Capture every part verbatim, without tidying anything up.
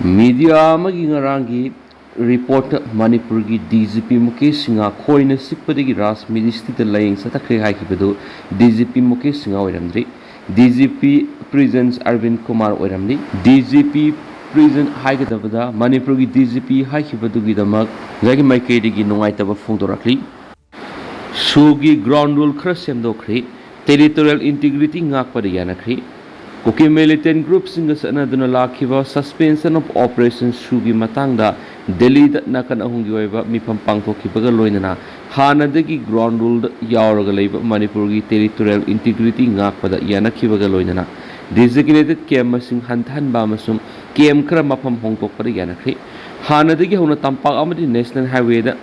Media ꯑꯃꯒꯤ ꯉꯔꯥꯡꯒꯤ ꯔꯤꯄꯣꯔꯠꯇ ꯃꯅꯤꯄꯨꯔꯒꯤ D G P Mukesh Singh ꯈꯣꯏꯅ ꯆꯤꯛꯄꯗꯒꯤ ꯔꯥꯖꯃꯤꯅꯤꯁꯇ꯭ꯔꯤꯗ ꯂꯥꯏꯌꯦꯡ ꯆꯠꯊꯈ꯭ꯔꯦ ꯍꯥꯏꯈꯤꯕꯗꯨ D G P Mukesh Singh ꯑꯣꯏꯔꯝꯗ꯭ꯔꯤ꯫ D G P ꯄ꯭ꯔꯤꯖꯟꯁ ꯑꯔꯕꯤꯟ Kumar ꯑꯣꯏꯔꯝꯂꯤ꯫ D G P prison ꯍꯥꯏꯒꯗꯕꯗ ꯃꯅꯤꯄꯨꯔꯒꯤ ꯗꯤ ꯖꯤ ꯄꯤ ꯍꯥꯏꯈꯤꯕꯗꯨꯒꯤꯗꯃꯛ ꯉꯁꯥꯏꯒꯤ ꯃꯥꯏꯀꯩꯗꯒꯤ ꯅꯨꯡꯉꯥꯏꯇꯕ ꯐꯣꯡꯗꯣꯔꯛꯂꯤ꯫ ꯁꯨꯒꯤ ꯒ꯭ꯔꯥꯎꯟ ꯔꯨꯜ ꯈꯔ ꯁꯦꯝꯗꯣꯛꯈ꯭ꯔꯤ꯫ Territorial integrity ꯉꯥꯛꯄꯗ ꯌꯥꯅꯈ꯭ꯔꯤ꯫ ꯀꯨꯀꯤ ꯃꯤꯂꯤꯇꯦꯟ ꯒ꯭ꯔꯨꯞꯁꯤꯡꯒ ꯆꯠꯅꯗꯨꯅ ꯂꯥꯛꯈꯤꯕ ꯁꯁꯄꯦꯟꯁꯟ ꯑꯣꯐ ꯑꯣꯄꯔꯦꯁꯟ ꯁꯨꯒꯤ ꯃꯇꯥꯡꯗ ꯗꯦꯜꯂꯤꯗ ꯅꯥꯀꯟ ꯑꯍꯨꯝꯒꯤ ꯑꯣꯏꯕ ꯃꯤꯐꯝ ꯄꯥꯡꯊꯣꯛꯈꯤꯕꯒ ꯂꯣꯏꯅꯅ ꯍꯥꯟꯅꯗꯒꯤ ꯒ꯭ꯔꯥꯎꯟ ꯔꯨꯜꯗ ꯌꯥꯎꯔꯒ ꯂꯩꯕ ꯃꯅꯤꯄꯨꯔꯒꯤ ꯇꯦꯔꯤꯇꯣꯔꯤꯌꯦꯜ ꯏꯟꯇꯤꯒ꯭ꯔꯤꯇꯤ ꯉꯥꯛꯄꯗ ꯌꯥꯅꯈꯤꯕꯒ ꯂꯣꯏꯅꯅ ꯗꯤꯖꯤꯒꯅꯦꯇꯦꯗ ꯀꯦꯝ ꯃꯁꯤꯡ ꯍꯟꯊꯍꯟꯕ ꯑꯃꯁꯨꯡ ꯀꯦꯝ ꯈꯔ ꯃꯐꯝ ꯍꯣꯡꯗꯣꯛꯄꯗ ꯌꯥꯅꯈ꯭ꯔꯤ꯫ ꯍꯥꯟꯅꯗꯒꯤ ꯍꯧꯅ ꯇꯝꯄꯥꯛ ꯑꯃꯗꯤ ꯅꯦꯁꯅꯦꯜ ꯍꯥꯏꯋꯦꯗ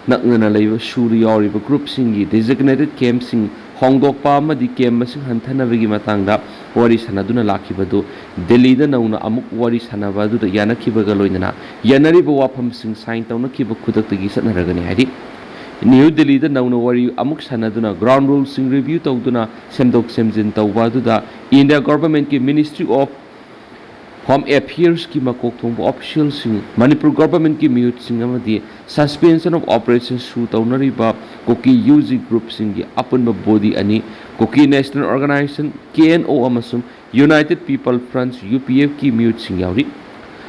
ꯅꯛꯅꯅ ꯂꯩꯕ ꯁꯨꯗ ꯌꯥꯎꯔꯤꯕ ꯒ꯭ꯔꯨꯞꯁꯤꯡꯒꯤ ꯗꯤꯖꯤꯒꯅꯦꯇꯦꯗ ꯀꯦꯝꯁꯤꯡ ꯍꯣꯡꯗꯣꯛꯄ ꯑꯃꯗꯤ ꯀꯦꯝ ꯃꯁꯤꯡ ꯍꯟꯊꯅꯕꯒꯤ ꯃꯇꯥꯡꯗ ꯋꯥꯔꯤ ꯁꯥꯟꯅꯗꯨꯅ ꯂꯥꯛꯈꯤꯕꯗꯨ ꯗꯦꯜꯂꯤꯗ ꯅꯧꯅ ꯑꯃꯨꯛ ꯋꯥꯔꯤ ꯁꯥꯟꯅꯕ ꯑꯗꯨꯗ ꯌꯥꯅꯈꯤꯕꯒ ꯂꯣꯏꯅꯅ ꯌꯥꯅꯔꯤꯕ ꯋꯥꯐꯝꯁꯤꯡ ꯁꯥꯏꯟ ꯇꯧꯅꯈꯤꯕ ꯈꯨꯗꯛꯇꯒꯤ ꯆꯠꯅꯔꯒꯅꯤ ꯍꯥꯏꯔꯤ꯫ ꯅ꯭ꯌꯨ ꯗꯦꯜꯂꯤꯗ ꯅꯧꯅ ꯋꯥꯔꯤ ꯑꯃꯨꯛ ꯁꯥꯟꯅꯗꯨꯅ ꯒ꯭ꯔꯥꯎꯟ ꯔꯨꯜꯁꯤꯡ ꯔꯤꯚ꯭ꯌꯨ ꯇꯧꯗꯨꯅ ꯁꯦꯝꯗꯣꯛ ꯁꯦꯝꯖꯤꯟ ꯇꯧꯕ ꯑꯗꯨꯗ ꯏꯟꯗꯤꯌꯥ ꯒꯣꯚꯔꯟꯃꯦꯟꯠꯀꯤ ꯃꯤꯅꯤꯁꯇ꯭ꯔꯤ ꯑꯣꯐ ꯍꯣꯝ ꯑꯦꯐꯤꯌꯔꯁꯀꯤ ꯃꯀꯣꯛ ꯊꯣꯡꯕ ꯑꯣꯐꯤꯁꯤꯌꯦꯜꯁꯤꯡ, ꯃꯅꯤꯄꯨꯔ ꯒꯣꯚꯔꯟꯃꯦꯟꯠꯀꯤ ꯃꯤꯍꯨꯠꯁꯤꯡ ꯑꯃꯗꯤ ꯁꯁꯄꯦꯟꯁꯟ ꯑꯣꯐ ꯑꯣꯄꯔꯦꯁꯟ ꯁꯨ ꯇꯧꯅꯔꯤꯕ ꯀꯨꯀꯤ ꯌꯨ ꯖꯤ ꯒ꯭ꯔꯨꯞꯁꯤꯡꯒꯤ ꯑꯄꯨꯟꯕ ꯕꯣꯗꯤ ꯑꯅꯤ, ꯀꯨꯀꯤ ꯅꯦꯁꯅꯦꯜ ꯑꯣꯔꯒꯅꯥꯏꯖꯦꯁꯟ, ꯀꯦ ꯑꯦꯟ ꯑꯣ, ꯑꯃꯁꯨꯡ ꯌꯨꯅꯥꯏꯇꯦꯗ ꯄꯤꯄꯜ ꯐ꯭ꯔꯟꯠ, ꯌꯨ ꯄꯤ ꯑꯦꯐꯀꯤ ꯃꯤꯍꯨꯠꯁꯤꯡ ꯌꯥꯎꯔꯤ꯫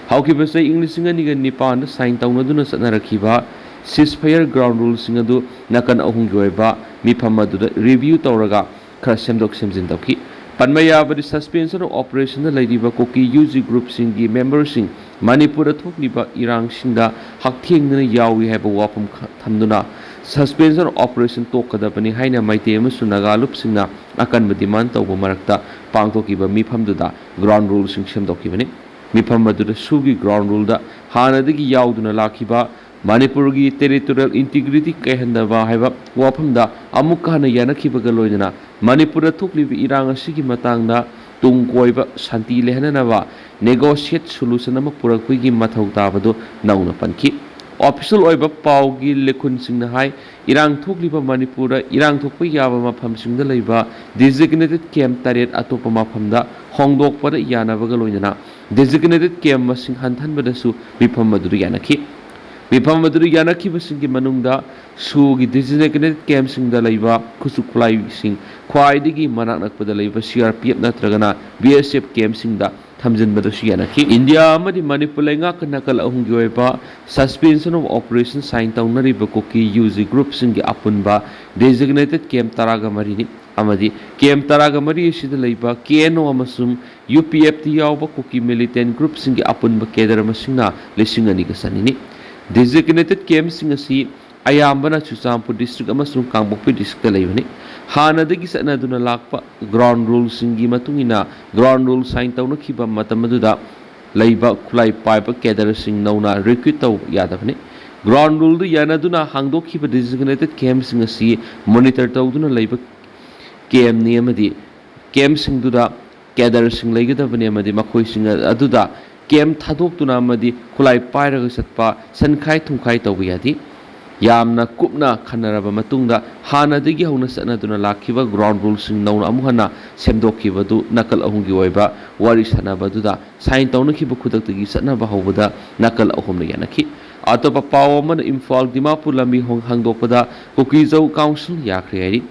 ꯍꯧꯈꯤꯕ ꯆꯍꯤ ꯏꯪ ꯂꯤꯁꯤꯡ ꯑꯅꯤꯒ ꯅꯤꯄꯥꯟꯗ ꯁꯥꯏꯟ ꯇꯧꯅꯗꯨꯅ ꯆꯠꯅꯔꯛꯈꯤꯕ ꯁꯤꯁꯐꯥꯌꯔ ꯒ꯭ꯔꯥꯎꯟ ꯔꯨꯜꯁꯤꯡ ꯑꯗꯨ ꯅꯥꯀꯟ ꯑꯍꯨꯝꯒꯤ ꯑꯣꯏꯕ ꯃꯤꯐꯝ ꯑꯗꯨꯗ ꯔꯤꯚ꯭ꯌꯨ ꯇꯧꯔꯒ ꯈꯔ ꯁꯦꯝꯗꯣꯛ ꯁꯦꯝꯖꯤꯟ ꯇꯧꯈꯤ꯫ ꯄꯟꯕ ꯌꯥꯕꯗꯤ, ꯁꯁꯄꯦꯟꯁꯟ ꯑꯣꯐ ꯑꯣꯄꯔꯦꯁꯟꯗ ꯂꯩꯔꯤꯕ ꯀꯨꯀꯤ ꯌꯨ ꯖꯤ ꯒ꯭ꯔꯨꯞꯁꯤꯡꯒꯤ ꯃꯦꯝꯕꯔꯁꯤꯡ ꯃꯅꯤꯄꯨꯔꯗ ꯊꯣꯛꯂꯤꯕ ꯏꯔꯥꯡꯁꯤꯡꯗ ꯍꯛꯊꯦꯡꯅꯅ ꯌꯥꯎꯏ ꯍꯥꯏꯕ ꯋꯥꯐꯝ ꯈ-, ꯊꯝꯗꯨꯅ ꯁꯁꯄꯦꯟꯁꯟ ꯑꯣꯐ ꯑꯣꯄꯔꯦꯁꯟ ꯇꯣꯛꯀꯗꯕꯅꯤ ꯍꯥꯏꯅ ꯃꯩꯇꯩ ꯑꯃꯁꯨꯡ ꯅꯥꯒꯥ ꯂꯨꯞꯁꯤꯡꯅ ꯑꯀꯟꯕ ꯗꯤꯃꯥꯟ ꯇꯧꯕ ꯃꯔꯛꯇ ꯄꯥꯡꯊꯣꯛꯈꯤꯕ ꯃꯤꯐꯝꯗꯨꯗ ꯒ꯭ꯔꯥꯎꯟ ꯔꯨꯜꯁꯤꯡ ꯁꯦꯝꯗꯣꯛꯈꯤꯕꯅꯤ꯫ ꯃꯤꯐꯝ ꯑꯗꯨꯗ ꯁꯨꯒꯤ ꯒ꯭ꯔꯥꯎꯟ ꯔꯨꯜꯗ ꯍꯥꯟꯅꯗꯒꯤ ꯌꯥꯎꯗꯨꯅ ꯂꯥꯛꯈꯤꯕ ꯃꯅꯤꯄꯨꯔꯒꯤ ꯇꯦꯔꯤꯇꯣꯔꯤꯌꯦꯜ ꯏꯟꯇꯤꯒ꯭ꯔꯤꯇꯤ ꯀꯥꯏꯍꯟꯗꯕ ꯍꯥꯏꯕ ꯋꯥꯐꯝꯗ ꯑꯃꯨꯛꯀ ꯍꯟꯅ ꯌꯥꯅꯈꯤꯕꯒ ꯂꯣꯏꯅꯅ ꯃꯅꯤꯄꯨꯔꯗ ꯊꯣꯛꯂꯤꯕ ꯏꯔꯥꯡ ꯑꯁꯤꯒꯤ ꯃꯇꯥꯡꯗ ꯇꯨꯡ ꯀꯣꯏꯕ ꯁꯥꯟꯇꯤ ꯂꯩꯍꯟꯅꯅꯕ ꯅꯦꯒꯣꯁꯤꯌꯦꯠ ꯁꯣꯂꯨꯁꯟ ꯑꯃ ꯄꯨꯔꯛꯄꯒꯤ ꯃꯊꯧ ꯇꯥꯕꯗꯨ ꯅꯧꯅ ꯄꯟꯈꯤ꯫ ꯑꯣꯐꯤꯁꯤꯌꯦꯜ ꯑꯣꯏꯕ ꯄꯥꯎꯒꯤ ꯂꯤꯈꯨꯟꯁꯤꯡꯅ ꯍꯥꯏ, ꯏꯔꯥꯡ ꯊꯣꯛꯂꯤꯕ ꯃꯅꯤꯄꯨꯔꯗ ꯏꯔꯥꯡ ꯊꯣꯛꯄ ꯌꯥꯕ ꯃꯐꯝꯁꯤꯡꯗ ꯂꯩꯕ ꯗꯤꯖꯤꯒꯅꯦꯇꯦꯗ ꯀꯦꯝ ꯇꯔꯦꯠ ꯑꯇꯣꯞꯄ ꯃꯐꯝꯗ ꯍꯣꯡꯗꯣꯛꯄꯗ ꯌꯥꯅꯕꯒ ꯂꯣꯏꯅꯅ Designated camp ꯃꯁꯤꯡ ꯍꯟꯊꯍꯟꯕꯗꯁꯨ ꯃꯤꯐꯝ ꯑꯗꯨꯗ ꯌꯥꯅꯈꯤ꯫ ꯃꯤꯐꯝ ꯑꯗꯨꯗ ꯌꯥꯅꯈꯤꯕꯁꯤꯡꯒꯤ ꯃꯅꯨꯡꯗ ꯁꯨꯒꯤ designated campꯁꯤꯡꯗ ꯂꯩꯕ ꯈꯨꯠꯁꯨ ꯈꯨꯠꯂꯥꯏꯁꯤꯡ ꯈ꯭ꯋꯥꯏꯗꯒꯤ ꯃꯅꯥꯛ ꯅꯛꯄꯗ ꯂꯩꯕ C R P F ꯅꯠꯇ꯭ꯔꯒꯅ B S F campꯁꯤꯡꯗ ꯊꯝꯖꯤꯟꯕꯗꯁꯨ ꯌꯥꯅꯈꯤ꯫ ꯏꯟꯗꯤꯌꯥ ꯑꯃꯗꯤ ꯃꯅꯤꯄꯨꯔ ꯂꯩꯉꯥꯛꯀ ꯅꯥꯀꯜ ꯑꯍꯨꯝꯒꯤ ꯑꯣꯏꯕ Suspension of Operation sign ꯇꯧꯅꯔꯤꯕ ꯀꯨꯀꯤ UG groupꯁꯤꯡꯒꯤ ꯑꯄꯨꯟꯕ designated camp ꯇꯔꯥꯒ ꯃꯔꯤꯅꯤ꯫ ꯑꯃꯗꯤ camp ꯇꯔꯥꯒ ꯃꯔꯤ ꯑꯁꯤꯗ ꯂꯩꯕ K N O ꯑꯃꯁꯨꯡ U P F T ꯌꯥꯎꯕ ꯀꯨꯀꯤ militant groupꯁꯤꯡꯒꯤ ꯑꯄꯨꯟꯕ cadre ꯃꯁꯤꯡꯅ ꯂꯤꯁꯤꯡ ꯑꯅꯤꯒ ꯆꯅꯤꯅꯤ꯫ Designated campꯁꯤꯡ ꯑꯁꯤ ꯑꯌꯥꯝꯕꯅ ꯆꯨꯔꯆꯥꯟꯄꯨꯔ district ꯑꯃꯁꯨꯡ ꯀꯥꯡꯄꯣꯛꯄꯤ districtꯇ ꯂꯩꯕꯅꯤ꯫ ꯍꯥꯟꯅꯗꯒꯤ ꯆꯠꯅꯗꯨꯅ ꯂꯥꯛꯄ ground ruleꯁꯤꯡꯒꯤ ꯃꯇꯨꯡ ꯏꯟꯅ ground rule sign ꯇꯧꯅꯈꯤꯕ ꯃꯇꯝ ꯑꯗꯨꯗ ꯂꯩꯕ ꯈꯨꯠꯂꯥꯏ ꯄꯥꯏꯕ cadreꯁꯤꯡ ꯅꯧꯅ recruit ꯇꯧꯕ ꯌꯥꯗꯕꯅꯤ꯫ Ground ruleꯗꯨ ꯌꯥꯅꯗꯨꯅ ꯍꯥꯡꯗꯣꯛꯈꯤꯕ designated campꯁꯤꯡ ꯑꯁꯤ monitor ꯇꯧꯗꯨꯅ ꯂꯩꯕ campꯅꯤ ꯑꯃꯗꯤ campꯁꯤꯡꯗꯨꯗ cadreꯁꯤꯡ ꯂꯩꯒꯗꯕꯅꯤ ꯑꯃꯗꯤ ꯃꯈꯣꯏꯁꯤꯡ ꯑꯗꯨꯗ camp ꯊꯥꯗꯣꯛꯇꯨꯅ ꯑꯃꯗꯤ ꯈꯨꯠꯂꯥꯏ ꯄꯥꯏꯔꯒ ꯆꯠꯄ ꯁꯟꯈꯥꯏ ꯊꯨꯝꯈꯥꯏ ꯇꯧꯕ ꯌꯥꯗꯦ꯫ ꯌꯥꯝꯅ ꯀꯨꯞꯅ ꯈꯟꯅꯔꯕ ꯃꯇꯨꯡꯗ ꯍꯥꯟꯅꯗꯒꯤ ꯍꯧꯅ ꯆꯠꯅꯗꯨꯅ ꯂꯥꯛꯈꯤꯕ ground ruleꯁꯤꯡ ꯅꯧꯅ ꯑꯃꯨꯛ ꯍꯟꯅ ꯁꯦꯝꯗꯣꯛꯈꯤꯕꯗꯨ ꯅꯥꯀꯜ ꯑꯍꯨꯝꯒꯤ ꯑꯣꯏꯕ ꯋꯥꯔꯤ ꯁꯥꯟꯅꯕ ꯑꯗꯨꯗ sign ꯇꯧꯅꯈꯤꯕ ꯈꯨꯗꯛꯇꯒꯤ ꯆꯠꯅꯕ ꯍꯧꯕꯗ ꯅꯥꯀꯜ ꯑꯍꯨꯝꯅ ꯌꯥꯅꯈꯤ꯫ ꯑꯇꯣꯞꯄ ꯄꯥꯎ ꯑꯃꯅ ꯏꯝꯐꯥꯜ ꯗꯤꯃꯥꯄꯨꯔ ꯂꯝꯕꯤ ꯍꯣꯡ ꯍꯥꯡꯗꯣꯛꯄꯗ ꯀꯨꯀꯤꯖꯧ council ꯌꯥꯈ꯭ꯔꯦ ꯍꯥꯏꯔꯤ꯫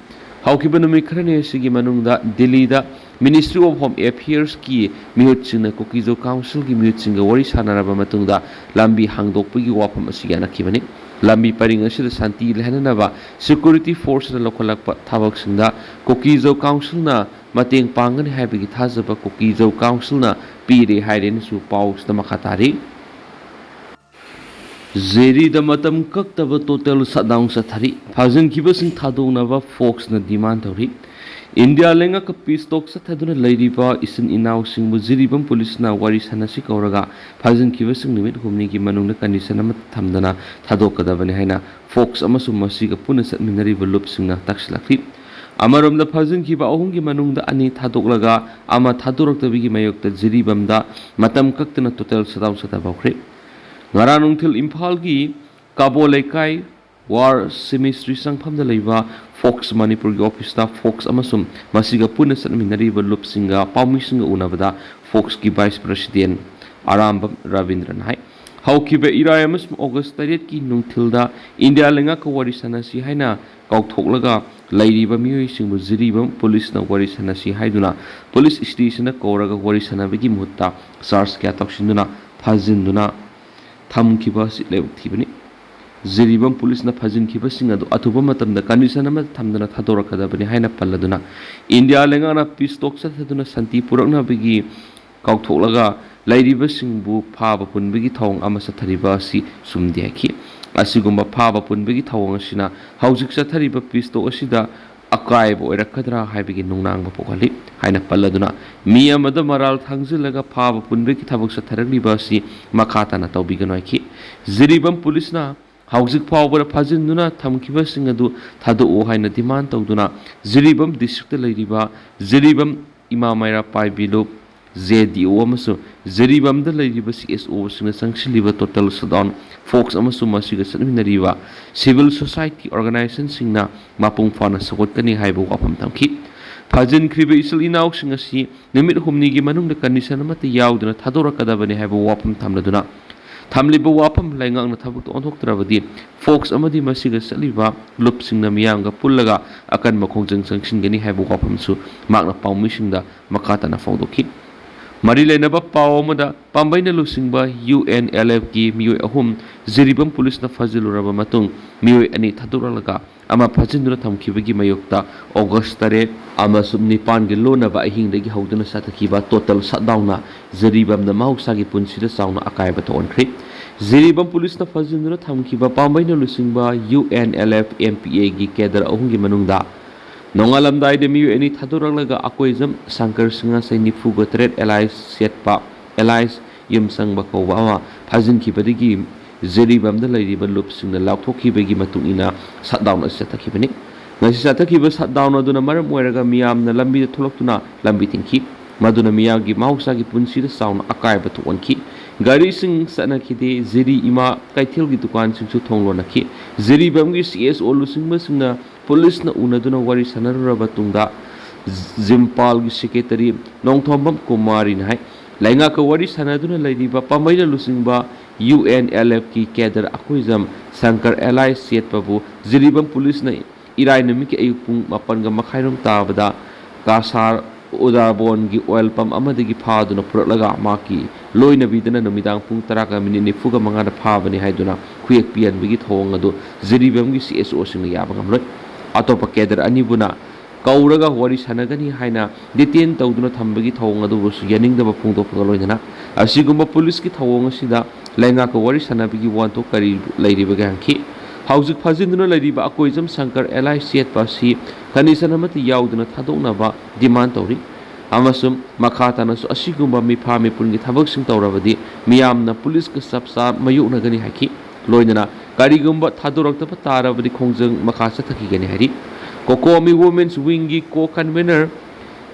ꯍꯧꯈꯤꯕ ꯅꯨꯃꯤꯠ ꯈꯔꯅꯤ ꯑꯁꯤꯒꯤ ꯃꯅꯨꯡꯗ ꯗꯤꯜꯂꯤꯗ Ministry of Home Affairsꯀꯤ ꯃꯤꯍꯨꯠꯁꯤꯡꯅ ꯀꯨꯀꯤꯖꯧ councilꯒꯤ ꯃꯤꯍꯨꯠꯁꯤꯡꯒ ꯋꯥꯔꯤ ꯁꯥꯟꯅꯔꯕ ꯃꯇꯨꯡꯗ ꯂꯝꯕꯤ ꯍꯥꯡꯗꯣꯛꯄꯒꯤ ꯋꯥꯐꯝ ꯑꯁꯤ ꯌꯥꯅꯈꯤꯕꯅꯤ꯫ ꯂꯝꯕꯤ ꯄꯔꯤꯡ ꯑꯁꯤꯗ ꯁꯥꯟꯇꯤ ꯂꯩꯍꯟꯅꯅꯕ security forceꯅ ꯂꯧꯈꯠꯂꯛꯄ ꯊꯕꯛꯁꯤꯡꯗ ꯀꯨꯀꯤꯖꯧ councilꯅ ꯃꯇꯦꯡ ꯄꯥꯡꯒꯅꯤ ꯍꯥꯏꯕꯒꯤ ꯊꯥꯖꯕ ꯀꯨꯀꯤꯖꯧ councilꯅ ꯄꯤꯔꯦ ꯍꯥꯏꯔꯦꯅꯁꯨ ꯄꯥꯎꯁꯤꯗ ꯃꯈꯥ ꯇꯥꯔꯤ꯫ ꯖꯤꯔꯤꯗ ꯃꯇꯝ ꯀꯛꯇꯕ total shutdown ꯆꯠꯊꯔꯤ꯫ ꯐꯥꯖꯤꯟꯈꯤꯕꯁꯤꯡ ꯊꯥꯗꯣꯛꯅꯕ ꯐꯣꯛꯁꯅ demand ꯇꯧꯔꯤ꯫ ꯏꯟꯗꯤꯌꯥ ꯂꯩꯉꯥꯛꯀ peace talk ꯆꯠꯊꯗꯨꯅ ꯂꯩꯔꯤꯕ ꯏꯆꯤꯟ ꯏꯅꯥꯎꯁꯤꯡꯕꯨ ꯖꯤꯔꯤꯕꯥꯝ ꯄꯨꯂꯤꯁꯅ ꯋꯥꯔꯤ ꯁꯥꯟꯅꯁꯤ ꯀꯧꯔꯒ ꯐꯥꯖꯤꯟꯈꯤꯕꯁꯤꯡ ꯅꯨꯃꯤꯠ ꯍꯨꯝꯅꯤꯒꯤ ꯃꯅꯨꯡꯗ condition ꯑꯃꯠꯇ ꯊꯝꯗꯅ ꯊꯥꯗꯣꯛꯀꯗꯕꯅꯤ ꯍꯥꯏꯅ ꯐꯣꯛꯁ ꯑꯃꯁꯨꯡ ꯃꯁꯤꯒ ꯄꯨꯟꯅ ꯆꯠꯃꯤꯟꯅꯔꯤꯕ ꯂꯨꯞꯁꯤꯡꯅ ꯇꯥꯛꯁꯤꯜꯂꯛꯂꯤ꯫ ꯑꯃꯔꯣꯝꯗ ꯐꯥꯖꯤꯟꯈꯤꯕ ꯑꯍꯨꯝꯒꯤ ꯃꯅꯨꯡꯗ ꯑꯅꯤ ꯊꯥꯗꯣꯛꯂꯒ ꯑꯃ ꯊꯥꯗꯣꯔꯛꯇꯕꯒꯤ ꯃꯥꯌꯣꯛꯇ ꯖꯤꯔꯤꯕꯥꯝꯗ ꯃꯇꯝ ꯀꯛꯇꯅ total shutdown ꯆꯠꯊꯕ ꯍꯧꯈ꯭ꯔꯦ꯫ ꯉꯔꯥꯡ ꯅꯨꯡꯊꯤꯜ ꯏꯝꯐꯥꯜꯒꯤ ꯀꯥꯕꯣ ꯂꯩꯀꯥꯏ ꯋꯥꯔ ꯁꯤꯃꯤꯁꯇ꯭ꯔꯤ ꯆꯪꯐꯝꯗ ꯂꯩꯕ ꯐꯣꯛꯁ ꯃꯅꯤꯄꯨꯔꯒꯤ ꯑꯣꯐꯤꯁꯇ ꯐꯣꯛꯁ ꯑꯃꯁꯨꯡ ꯃꯁꯤꯒ ꯄꯨꯟꯅ ꯆꯠꯃꯤꯟꯅꯔꯤꯕ ꯂꯨꯞꯁꯤꯡꯒ ꯄꯥꯎꯃꯤꯁꯤꯡꯒ ꯎꯅꯕꯗ ꯐꯣꯛꯁꯀꯤ ꯚꯥꯏꯁ ꯄ꯭ꯔꯁꯤꯗꯦꯟ ꯑꯔꯥꯝꯕꯝ ꯔꯕꯤꯟꯗ꯭ꯔꯅ ꯍꯥꯏ꯫ ꯍꯧꯈꯤꯕ ꯏꯔꯥꯏ ꯑꯃꯁꯨꯡ ꯑꯣꯒꯁ ꯇꯔꯦꯠꯀꯤ ꯅꯨꯡꯊꯤꯜꯗ ꯏꯟꯗꯤꯌꯥ ꯂꯩꯉꯥꯛꯀ ꯋꯥꯔꯤ ꯁꯥꯟꯅꯁꯤ ꯍꯥꯏꯅ ꯀꯥꯎꯊꯣꯛꯂꯒ ꯂꯩꯔꯤꯕ ꯃꯤꯑꯣꯏꯁꯤꯡꯕꯨ ꯖꯤꯔꯤꯕꯥꯝ ꯄꯨꯂꯤꯁꯅ ꯋꯥꯔꯤ ꯁꯥꯟꯅꯁꯤ ꯍꯥꯏꯗꯨꯅ ꯄꯨꯂꯤꯁ ꯁ꯭ꯇꯦꯁꯟꯗ ꯀꯧꯔꯒ ꯋꯥꯔꯤ ꯁꯥꯟꯅꯕꯒꯤ ꯃꯍꯨꯠꯇ ꯆꯥꯔꯖ ꯀꯌꯥ ꯇꯧꯁꯤꯟꯗꯨꯅ ꯐꯥꯖꯤꯟꯗꯨꯅ ꯊꯝꯈꯤꯕ ꯑꯁꯤ ꯂꯥꯏꯕꯛ ꯊꯤꯕꯅꯤ꯫ ꯖꯤꯔꯤꯕꯥꯝ ꯄꯨꯂꯤꯁꯅ ꯐꯥꯖꯤꯟꯈꯤꯕꯁꯤꯡ ꯑꯗꯨ ꯑꯊꯨꯕ ꯃꯇꯝꯗ ꯀꯟꯗꯤꯁꯟ ꯑꯃꯗ ꯊꯝꯗꯅ ꯊꯥꯗꯣꯔꯛꯀꯗꯕꯅꯤ ꯍꯥꯏꯅ ꯄꯜꯂꯗꯨꯅ ꯏꯟꯗꯤꯌꯥ ꯂꯩꯉꯥꯛꯅ ꯄꯤꯁ ꯇꯣꯛ ꯆꯠꯊꯗꯨꯅ ꯁꯥꯟꯇꯤ ꯄꯨꯔꯛꯅꯕꯒꯤ ꯀꯥꯎꯊꯣꯛꯂꯒ ꯂꯩꯔꯤꯕꯁꯤꯡꯕꯨ ꯐꯥꯕ ꯄꯨꯟꯕꯒꯤ ꯊꯧꯑꯣꯡ ꯑꯃ ꯆꯠꯊꯔꯤꯕ ꯑꯁꯤ ꯆꯨꯝꯗꯦ ꯍꯥꯏꯈꯤ꯫ ꯑꯁꯤꯒꯨꯝꯕ ꯐꯥꯕ ꯄꯨꯟꯕꯒꯤ ꯊꯧꯑꯣꯡ ꯑꯁꯤꯅ ꯍꯧꯖꯤꯛ ꯆꯠꯊꯔꯤꯕ ꯄꯤꯁ ꯇꯣꯛ ꯑꯁꯤꯗ ꯑꯀꯥꯏꯕ ꯑꯣꯏꯔꯛꯀꯗ꯭ꯔꯥ ꯍꯥꯏꯕꯒꯤ ꯅꯨꯡꯅꯥꯡꯕ ꯄꯣꯛꯍꯜꯂꯤ ꯍꯥꯏꯅ ꯄꯜꯂꯗꯨꯅ ꯃꯤ ꯑꯃꯗ ꯃꯔꯥꯜ ꯊꯥꯡꯖꯤꯜꯂꯒ ꯐꯥꯕ ꯄꯨꯟꯕꯒꯤ ꯊꯕꯛ ꯆꯠꯊꯔꯛꯂꯤꯕ ꯑꯁꯤ ꯃꯈꯥ ꯇꯥꯅ ꯇꯧꯕꯤꯒꯅꯨ ꯍꯥꯏꯈꯤ꯫ ꯖꯤꯔꯤꯕꯥꯝ ꯄꯨꯂꯤꯁꯅ ꯍꯧꯖꯤꯛ ꯐꯥꯎꯕꯗ ꯐꯥꯖꯤꯟꯗꯨꯅ ꯊꯝꯈꯤꯕꯁꯤꯡ ꯑꯗꯨ ꯊꯥꯗꯣꯛꯑꯣ ꯍꯥꯏꯅ ꯗꯤꯃꯥꯟ ꯇꯧꯗꯨꯅ ꯖꯤꯔꯤꯕꯥꯝ ꯗꯤꯁꯇ꯭ꯔꯤꯛꯇ ꯂꯩꯔꯤꯕ ꯖꯤꯔꯤꯕꯥꯝ ꯏꯃꯥ ꯃꯩꯔꯥ ꯄꯥꯏꯕꯤ ꯂꯨꯞ, ꯖꯦ ꯗꯤ ꯑꯣ ꯑꯃꯁꯨꯡ ꯖꯤꯔꯤꯕꯥꯝꯗ ꯂꯩꯔꯤꯕ C S ꯑꯣꯁꯤꯡꯅ ꯆꯪꯁꯤꯜꯂꯤꯕ total shutdown fox ꯑꯃꯁꯨꯡ ꯃꯁꯤꯒ ꯆꯠꯃꯤꯟꯅꯔꯤꯕ ꯁꯤꯚꯤꯜ ꯁꯣꯁꯥꯏꯇꯤ ꯑꯣꯔꯒꯅꯥꯏꯖꯦꯁꯟꯁꯤꯡꯅ ꯃꯄꯨꯡ ꯐꯥꯅ ꯁꯧꯒꯠꯀꯅꯤ ꯍꯥꯏꯕ ꯋꯥꯐꯝ ꯊꯝꯈꯤ꯫ ꯐꯥꯖꯤꯟꯈ꯭ꯔꯤꯕ ꯏꯆꯤꯜ ꯏꯅꯥꯎꯁꯤꯡ ꯑꯁꯤ ꯅꯨꯃꯤꯠ ꯍꯨꯝꯅꯤꯒꯤ ꯃꯅꯨꯡꯗ ꯀꯟꯗꯤꯁꯟ ꯑꯃꯠꯇ ꯌꯥꯎꯗꯅ ꯊꯥꯗꯣꯔꯛꯀꯗꯕꯅꯤ ꯍꯥꯏꯕ ꯋꯥꯐꯝ ꯊꯝꯂꯗꯨꯅ ꯊꯝꯂꯤꯕ ꯋꯥꯐꯝ ꯂꯩꯉꯥꯛꯅ ꯊꯕꯛꯇ ꯑꯣꯟꯊꯣꯛꯇ꯭ꯔꯕꯗꯤ ꯐꯣꯛꯁ ꯑꯃꯗꯤ ꯃꯁꯤꯒ ꯆꯠꯂꯤꯕ ꯂꯨꯞꯁꯤꯡꯅ ꯃꯤꯌꯥꯝꯒ ꯄꯨꯜꯂꯒ ꯑꯀꯟꯕ ꯈꯣꯡꯖꯪ ꯆꯪꯁꯤꯟꯒꯅꯤ ꯍꯥꯏꯕ ꯋꯥꯐꯝꯁꯨ ꯃꯍꯥꯛꯅ ꯄꯥꯎꯃꯤꯁꯤꯡꯗ ꯃꯈꯥ ꯇꯥꯅ ꯐꯣꯡꯗꯣꯛꯈꯤ꯫ ꯃꯔꯤ ꯂꯩꯅꯕ ꯄꯥꯎ ꯑꯃꯗ ꯄꯥꯝꯕꯩꯅ ꯂꯨꯆꯤꯡꯕ ꯌꯨ ꯑꯦꯟ ꯑꯦꯜ ꯑꯦꯐꯀꯤ ꯃꯤꯑꯣꯏ ꯑꯍꯨꯝ ꯖꯤꯔꯤꯕꯥꯝ ꯄꯨꯂꯤꯁꯅ ꯐꯥꯖꯤꯜꯂꯨꯔꯕ ꯃꯇꯨꯡ ꯃꯤꯑꯣꯏ ꯑꯅꯤ ꯊꯥꯗꯣꯔꯛꯂꯒ ꯑꯃ ꯐꯥꯖꯤꯟꯗꯨꯅ ꯊꯝꯈꯤꯕꯒꯤ ꯃꯥꯌꯣꯛꯇ ꯑꯣꯒꯁ ꯇꯔꯦꯠ ꯑꯃꯁꯨꯡ ꯅꯤꯄꯥꯟꯒꯤ ꯂꯣꯟꯅꯕ ꯑꯍꯤꯡꯗꯒꯤ ꯍꯧꯗꯨꯅ ꯆꯠꯊꯈꯤꯕ ꯇꯣꯇꯦꯜ ꯁꯠꯗꯥꯎꯟꯅ ꯖꯤꯔꯤꯕꯥꯝꯗ ꯃꯍꯧꯁꯥꯒꯤ ꯄꯨꯟꯁꯤꯗ ꯆꯥꯎꯅ ꯑꯀꯥꯏꯕ ꯊꯣꯛꯍꯟꯈ꯭ꯔꯦ꯫ ꯖꯤꯔꯤꯕꯥꯝ ꯄꯨꯂꯤꯁꯅ ꯐꯥꯖꯤꯟꯗꯨꯅ ꯊꯝꯈꯤꯕ ꯄꯥꯝꯕꯩꯅ ꯂꯨꯆꯤꯡꯕ U N L F M P ꯑꯦꯒꯤ ꯀꯦꯗꯔ ꯑꯍꯨꯝꯒꯤ ꯃꯅꯨꯡꯗ ꯅꯣꯡꯉꯥꯜꯂꯝꯗꯥꯏꯗ ꯃꯤꯑꯣꯏ ꯑꯅꯤ ꯊꯥꯗꯣꯔꯛꯂꯒ ꯑꯀꯣꯏꯖꯝ ꯁꯪꯀꯔ ꯁꯤꯡꯍ ꯆꯍꯤ ꯅꯤꯐꯨꯒ ꯇꯔꯦꯠ ꯑꯦꯂꯥꯏꯁ ꯁꯦꯠꯄ ꯑꯦꯂꯥꯏꯁ ꯌꯨꯝꯁꯪꯕ ꯀꯧꯕ ꯑꯃ ꯐꯥꯖꯤꯟꯈꯤꯕꯗꯒꯤ ꯖꯤꯔꯤꯕꯥꯝꯗ ꯂꯩꯔꯤꯕ ꯂꯨꯞꯁꯤꯡꯅ ꯂꯥꯎꯊꯣꯛꯈꯤꯕꯒꯤ ꯃꯇꯨꯡ ꯏꯟꯅ ꯁꯠꯗꯥꯎꯟ ꯑꯁꯤ ꯆꯠꯊꯈꯤꯕꯅꯤ꯫ ꯉꯁꯤ ꯆꯠꯊꯈꯤꯕ ꯁꯠꯗꯥꯎꯟ ꯑꯗꯨꯅ ꯃꯔꯝ ꯑꯣꯏꯔꯒ ꯃꯤꯌꯥꯝꯅ ꯂꯝꯕꯤꯗ ꯊꯣꯛꯂꯛꯇꯨꯅ ꯂꯝꯕꯤ ꯊꯤꯡꯈꯤ꯫ ꯃꯗꯨꯅ ꯃꯤꯌꯥꯝꯒꯤ ꯃꯍꯧꯁꯥꯒꯤ ꯄꯨꯟꯁꯤꯗ ꯆꯥꯎꯅ ꯑꯀꯥꯏꯕ ꯊꯣꯛꯍꯟꯈꯤ꯫ ꯒꯥꯔꯤꯁꯤꯡ ꯆꯠꯅꯈꯤꯗꯦ꯫ ꯖꯤꯔꯤ ꯏꯃꯥ ꯀꯩꯊꯦꯜꯒꯤ ꯗꯨꯀꯥꯟꯁꯤꯡꯁꯨ ꯊꯣꯡ ꯂꯣꯟꯅꯈꯤ꯫ ꯖꯤꯔꯤꯕꯥꯝꯒꯤ ꯁꯤ ꯑꯦꯁ ꯑꯣ ꯂꯨꯆꯤꯡꯕꯁꯤꯡꯅ ꯄꯨꯂꯤꯁꯅ ꯎꯅꯗꯨꯅ ꯋꯥꯔꯤ ꯁꯥꯟꯅꯔꯨꯔꯕ ꯇꯨꯡꯗ ꯖꯤꯝꯄꯥꯜꯒꯤ ꯁꯦꯀ꯭ꯔꯦꯇꯔꯤ ꯅꯣꯡꯊꯣꯝꯕꯝ ꯀꯨꯃꯥꯔꯤꯅ ꯍꯥꯏ꯫ ꯂꯩꯉꯥꯛꯀ ꯋꯥꯔꯤ ꯁꯥꯟꯅꯗꯨꯅ ꯂꯩꯔꯤꯕ ꯄꯥꯝꯕꯩꯅ ꯂꯨꯆꯤꯡꯕ ꯌꯨ ꯑꯦꯟ ꯑꯦꯜ ꯑꯦꯐꯀꯤ ꯀꯦꯗꯔ ꯑꯀꯣꯏꯖꯝ ꯁꯪꯀꯔ ꯑꯦꯂꯥꯏꯁ ꯆꯦꯠꯄꯕꯨ ꯖꯤꯔꯤꯕꯥꯝ ꯄꯨꯂꯤꯁꯅ ꯏꯔꯥꯏ ꯅꯨꯃꯤꯠꯀꯤ ꯑꯌꯨꯛ ꯄꯨꯡ ꯃꯥꯄꯟꯒ ꯃꯈꯥꯏꯔꯣꯝ ꯇꯥꯕꯗ ꯀꯥꯁꯥꯔ ꯎꯗꯥꯔꯕꯣꯟꯒꯤ ꯑꯣꯏꯜ ꯄꯝ ꯑꯃꯗꯒꯤ ꯐꯥꯗꯨꯅ ꯄꯨꯔꯛꯂꯒ ꯃꯍꯥꯛꯀꯤ ꯂꯣꯏꯅꯕꯤꯗꯅ ꯅꯨꯃꯤꯗꯥꯡ ꯄꯨꯡ ꯇꯔꯥꯒ ꯃꯤꯅꯤꯠ ꯅꯤꯐꯨꯒ ꯃꯉꯥꯗ ꯐꯥꯕꯅꯤ ꯍꯥꯏꯗꯨꯅ ꯈꯨꯌꯦꯛ ꯄꯤꯍꯟꯕꯒꯤ ꯊꯧꯑꯣꯡ ꯑꯗꯨ ꯖꯤꯔꯤꯕꯥꯝꯒꯤ ꯁꯤ ꯑꯦꯁ ꯑꯣꯁꯤꯡꯅ ꯌꯥꯕ ꯉꯝꯂꯣꯏ꯫ ꯑꯇꯣꯞꯄ ꯀꯦꯗꯔ ꯑꯅꯤꯕꯨꯅ ꯀꯧꯔꯒ ꯋꯥꯔꯤ ꯁꯥꯟꯅꯒꯅꯤ ꯍꯥꯏꯅ ꯗꯤꯇꯦꯟ ꯇꯧꯗꯨꯅ ꯊꯝꯕꯒꯤ ꯊꯧꯑꯣꯡ ꯑꯗꯨꯕꯨꯁꯨ ꯌꯥꯅꯤꯡꯗꯕ ꯐꯣꯡꯗꯣꯛꯄꯒ ꯂꯣꯏꯅꯅ ꯑꯁꯤꯒꯨꯝꯕ ꯄꯨꯂꯤꯁꯀꯤ ꯊꯧꯑꯣꯡ ꯑꯁꯤꯗ ꯂꯩꯉꯥꯛꯀ ꯋꯥꯔꯤ ꯁꯥꯟꯅꯕꯒꯤ ꯋꯥꯍꯟꯊꯣꯛ ꯀꯔꯤ ꯂꯩꯔꯤꯕꯒꯦ ꯍꯪꯈꯤ꯫ ꯍꯧꯖꯤꯛ ꯐꯥꯖꯤꯟꯗꯨꯅ ꯂꯩꯔꯤꯕ ꯑꯀꯣꯏꯖꯝ ꯁꯪꯀꯔ ꯑꯦꯂꯥꯏꯁ ꯆꯦꯠꯄ ꯑꯁꯤ ꯀꯟꯗꯤꯁꯟ ꯑꯃꯠꯇ ꯌꯥꯎꯗꯅ ꯊꯥꯗꯣꯛꯅꯕ ꯗꯤꯃꯥꯟ ꯇꯧꯔꯤ ꯑꯃꯁꯨꯡ ꯃꯈꯥ ꯇꯥꯅꯁꯨ ꯑꯁꯤꯒꯨꯝꯕ ꯃꯤꯐꯥ ꯃꯤꯄꯨꯟꯒꯤ ꯊꯕꯛꯁꯤꯡ ꯇꯧꯔꯕꯗꯤ ꯃꯤꯌꯥꯝꯅ ꯄꯨꯂꯤꯁꯀ ꯆꯞ ꯆꯥ ꯃꯥꯌꯣꯛꯅꯒꯅꯤ ꯍꯥꯏꯈꯤ꯫ ꯂꯣꯏꯅꯅ ꯀꯔꯤꯒꯨꯝꯕ ꯊꯥꯗꯣꯔꯛꯇꯕ ꯇꯥꯔꯕꯗꯤ ꯈꯣꯡꯖꯪ ꯃꯈꯥ ꯆꯠꯊꯈꯤꯒꯅꯤ ꯍꯥꯏꯔꯤ꯫ ꯀꯣꯀꯣꯃꯤ ꯋꯨꯃꯦꯟꯁ ꯋꯤꯡꯒꯤ ꯀꯣ ꯀꯟꯚꯦꯅꯔ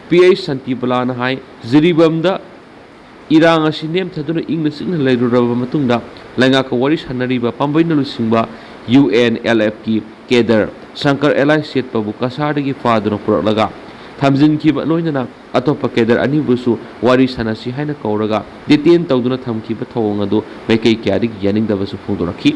ꯄꯤ ꯑꯩꯆ ꯁꯥꯟꯇꯤꯕꯂꯥꯅ ꯍꯥꯏ, ꯖꯤꯔꯤꯕꯥꯝꯗ ꯏꯔꯥꯡ ꯑꯁꯤ ꯅꯦꯝꯊꯗꯨꯅ ꯏꯪꯅ ꯆꯤꯛꯅ ꯂꯩꯔꯨꯔꯕ ꯃꯇꯨꯡꯗ ꯂꯩꯉꯥꯛꯀ ꯋꯥꯔꯤ ꯁꯥꯟꯅꯔꯤꯕ ꯄꯥꯝꯕꯩꯅ ꯂꯨꯆꯤꯡꯕ ꯌꯨ ꯑꯦꯟ ꯑꯦꯜ ꯑꯦꯐꯀꯤ ꯀꯦꯗꯔ ꯁꯪꯀꯔ ꯑꯦꯂꯥꯏꯁ ꯆꯦꯠꯄꯕꯨ ꯀꯁꯥꯔꯗꯒꯤ ꯐꯥꯗꯨꯅ ꯄꯨꯔꯛꯂꯒ ꯊꯝꯖꯤꯟꯈꯤꯕ ꯂꯣꯏꯅꯅ ꯑꯇꯣꯞꯄ ꯀꯦꯗꯔ ꯑꯅꯤꯕꯨꯁꯨ ꯋꯥꯔꯤ ꯁꯥꯟꯅꯁꯤ ꯍꯥꯏꯅ ꯀꯧꯔꯒ ꯗꯤꯇꯦꯟ ꯇꯧꯗꯨꯅ ꯊꯝꯈꯤꯕ ꯊꯧꯑꯣꯡ ꯑꯗꯨ ꯃꯥꯏꯀꯩ ꯀꯌꯥꯗꯒꯤ ꯌꯥꯅꯤꯡꯗꯕꯁꯨ ꯐꯣꯡꯗꯣꯔꯛꯈꯤ꯫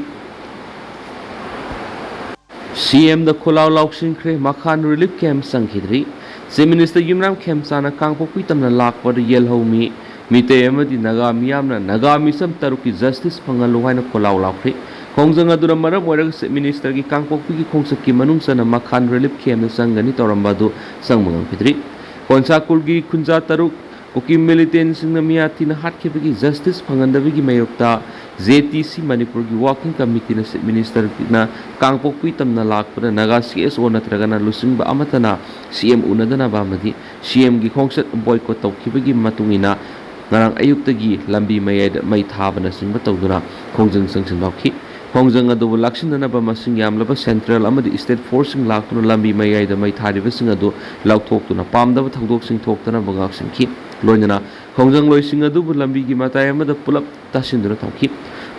ꯁꯤ ꯑꯦꯝꯗ ꯈꯣꯜꯂꯥꯎ ꯂꯥꯎꯁꯤꯟꯈ꯭ꯔꯦ, ꯃꯈꯥꯟ ꯔꯤꯂꯤꯐ ꯀꯦꯝꯞ ꯆꯪꯈꯤꯗ꯭ꯔꯤ꯫ ꯆꯤꯐ ꯃꯤꯅꯤꯁꯇꯔ ꯌꯨꯝꯅꯥꯝ ꯈꯦꯝꯆꯥꯅ ꯀꯥꯡꯄꯣꯛꯄꯤ ꯇꯝꯅ ꯂꯥꯛꯄꯗ ꯌꯦꯜꯍꯧꯃꯤ ꯃꯤꯇꯩ ꯑꯃꯗꯤ ꯅꯥꯒꯥ ꯃꯤꯌꯥꯝꯅ ꯅꯥꯒꯥ ꯃꯤꯆꯝ ꯇꯔꯨꯛꯀꯤ ꯖꯁꯇꯤꯁ ꯐꯪꯍꯜꯂꯨ ꯍꯥꯏꯅ ꯈꯣꯜꯂꯥꯎ ꯂꯥꯎꯈ꯭ꯔꯦ꯫ ꯈꯣꯡꯖꯪ ꯑꯗꯨꯅ ꯃꯔꯝ ꯑꯣꯏꯔꯒ ꯆꯤꯐ ꯃꯤꯅꯤꯁꯇꯔꯒꯤ ꯀꯥꯡꯄꯣꯛꯄꯤꯒꯤ ꯈꯣꯡꯆꯠꯀꯤ ꯃꯅꯨꯡ ꯆꯟꯅ ꯃꯈꯥꯟ ꯔꯤꯂꯤꯐ ꯀꯦꯝꯞꯇ ꯆꯪꯒꯅꯤ ꯇꯧꯔꯝꯕ ꯑꯗꯨ ꯆꯪꯕ ꯉꯝꯈꯤꯗ꯭ꯔꯤ꯫ ꯀꯣꯟꯁꯥꯀꯨꯜꯒꯤ ꯈꯨꯟꯖꯥ ꯇꯔꯨꯛ ꯀꯨꯀꯤ ꯃꯤꯂꯤꯇꯦꯟꯁꯤꯡꯅ ꯃꯤꯌꯥ ꯊꯤꯅ ꯍꯥꯠꯈꯤꯕꯒꯤ ꯖꯁꯇꯤꯁ ꯐꯪꯍꯟꯗꯕꯒꯤ ꯃꯥꯌꯣꯛꯇ ꯖꯦ ꯇꯤ ꯁꯤ ꯃꯅꯤꯄꯨꯔꯒꯤ ꯋꯥꯔꯀꯤꯡ ꯀꯃꯤꯇꯤꯅ ꯆꯤꯐ ꯃꯤꯅꯤꯁꯇꯔꯅ ꯀꯥꯡꯄꯣꯛꯄꯤ ꯇꯝꯅ ꯂꯥꯛꯄꯗ ꯅꯥꯒꯥ ꯁꯤ ꯑꯦꯁ ꯑꯣ ꯅꯠꯇ꯭ꯔꯒꯅ ꯂꯨꯆꯤꯡꯕ ꯑꯃꯠꯇꯅ ꯁꯤ ꯑꯦꯝ ꯎꯅꯗꯅꯕ ꯑꯃꯗꯤ ꯁꯤ ꯑꯦꯝꯒꯤ ꯈꯣꯡꯆꯠ ꯕꯣꯏꯀꯣꯠ ꯇꯧꯈꯤꯕꯒꯤ ꯃꯇꯨꯡ ꯏꯟꯅ ꯉꯔꯥꯡ ꯑꯌꯨꯛꯇꯒꯤ ꯂꯝꯕꯤ ꯃꯌꯥꯏꯗ ꯃꯩ ꯊꯥꯕꯅꯆꯤꯡꯕ ꯇꯧꯗꯨꯅ ꯈꯣꯡꯖꯪ ꯆꯪꯁꯤꯟꯕ ꯍꯧꯈꯤ꯫ ꯈꯣꯡꯖꯪ ꯑꯗꯨꯕꯨ ꯂꯥꯛꯁꯤꯟꯅꯅꯕ ꯃꯁꯤꯡ ꯌꯥꯝꯂꯕ ꯁꯦꯟꯇ꯭ꯔꯦꯜ ꯑꯃꯗꯤ ꯁ꯭ꯇꯦꯠ ꯐꯣꯔꯁꯁꯤꯡ ꯂꯥꯛꯇꯨꯅ ꯂꯝꯕꯤ ꯃꯌꯥꯏꯗ ꯃꯩ ꯊꯥꯔꯤꯕꯁꯤꯡ ꯑꯗꯨ ꯂꯧꯊꯣꯛꯇꯨꯅ ꯄꯥꯝꯗꯕ ꯊꯧꯗꯣꯛꯁꯤꯡ ꯊꯣꯛꯇꯅꯕ ꯉꯥꯛꯁꯦꯟꯈꯤ꯫ ꯂꯣꯏꯅꯅ ꯈꯣꯡꯖꯪꯂꯣꯏꯁꯤꯡ ꯑꯗꯨꯕꯨ ꯂꯝꯕꯤꯒꯤ ꯃꯇꯥꯏ ꯑꯃꯗ ꯄꯨꯂꯞ ꯇꯥꯁꯤꯟꯗꯨꯅ ꯊꯝꯈꯤ꯫